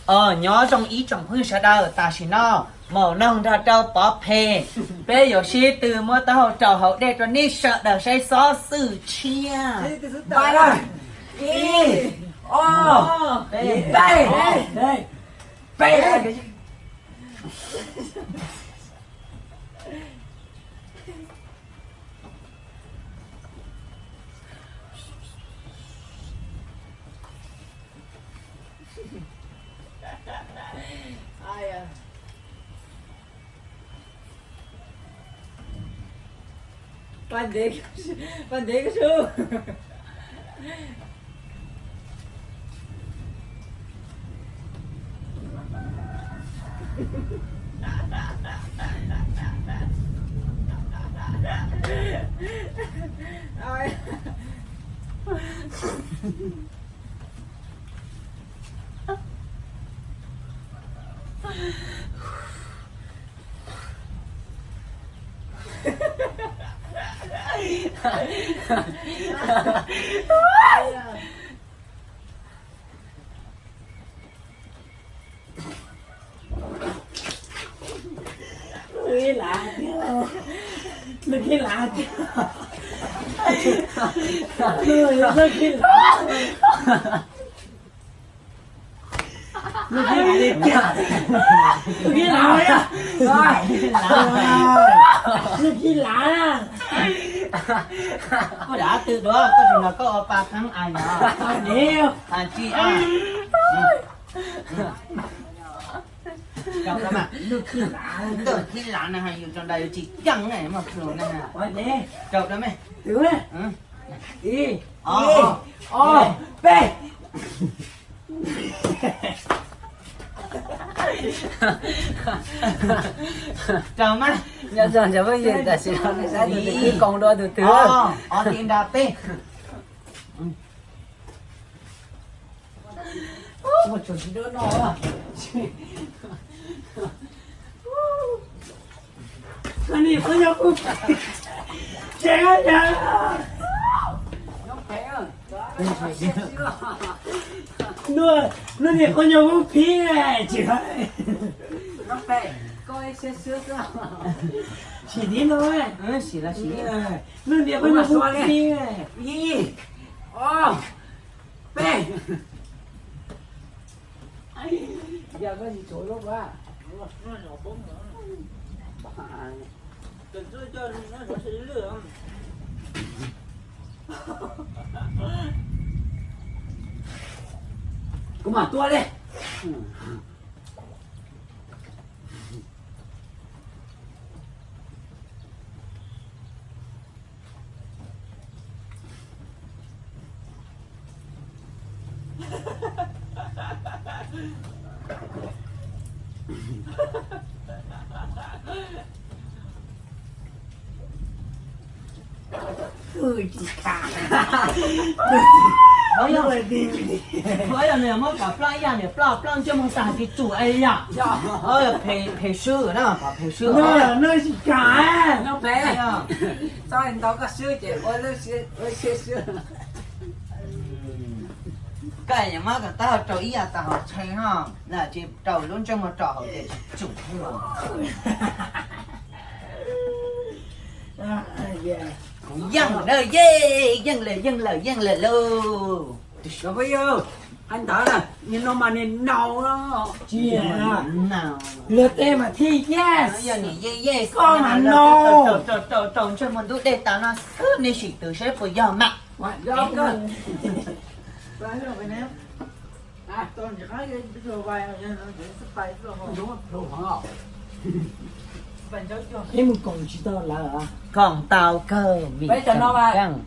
Nyob zoo ib tsoom phooj ywg sawv daws, tam sim no Maum Noog nrog rau Pov Phem, peb yuav sib tw muab taub hau rau haus dej rau nej sawv daws saib xov xwm tshiab. Ib, ob, peb, peb. Koj dab tw dua, koj tsis nrog koj ua pa kheeb ais no. Tsis a. Ntawm khib lav na, yus rau nrad yus tsis ceeb ne, muaj plhu na. Rau dua me. Ib, ob, peb. Rau mas. Nyob zoo cov phooj ywg, tam sim no nej saib tus twg koom dua tus twg. Ob, ob, ib, nrab, peb. Hnub niam qhuav nyuam qhuav phib tsis, sim tiv no, sim los sim. Hnub niam qhuav nyuam qhuav phib, ib, ob, peb. Kuv mam tuaj li. Ua yog nws muab kom ploj ib yam nws ploj, ploj ntsej muag tag tsis tsum li yom. Phem swb na, phem swb. Koj yuav muab kom taub hau rau ib yam tag hauv tshee no, tsis rau lub ntsej muag rau hauv ces tsis tsum. Yeej lawm, yeej, yeej lawm, yeej lawm, yeej lawm lauj. Ntawd, nim no mas nim naus, luag tej mas thiaj yes, yog nim yes yes, koj mas no. Rau ntsej muag ntub dej tas no xwb, nej sim twv saib puas yog mas. Ib mus koom tsis tau lawm. Koom tau kawg, vim koom kawg.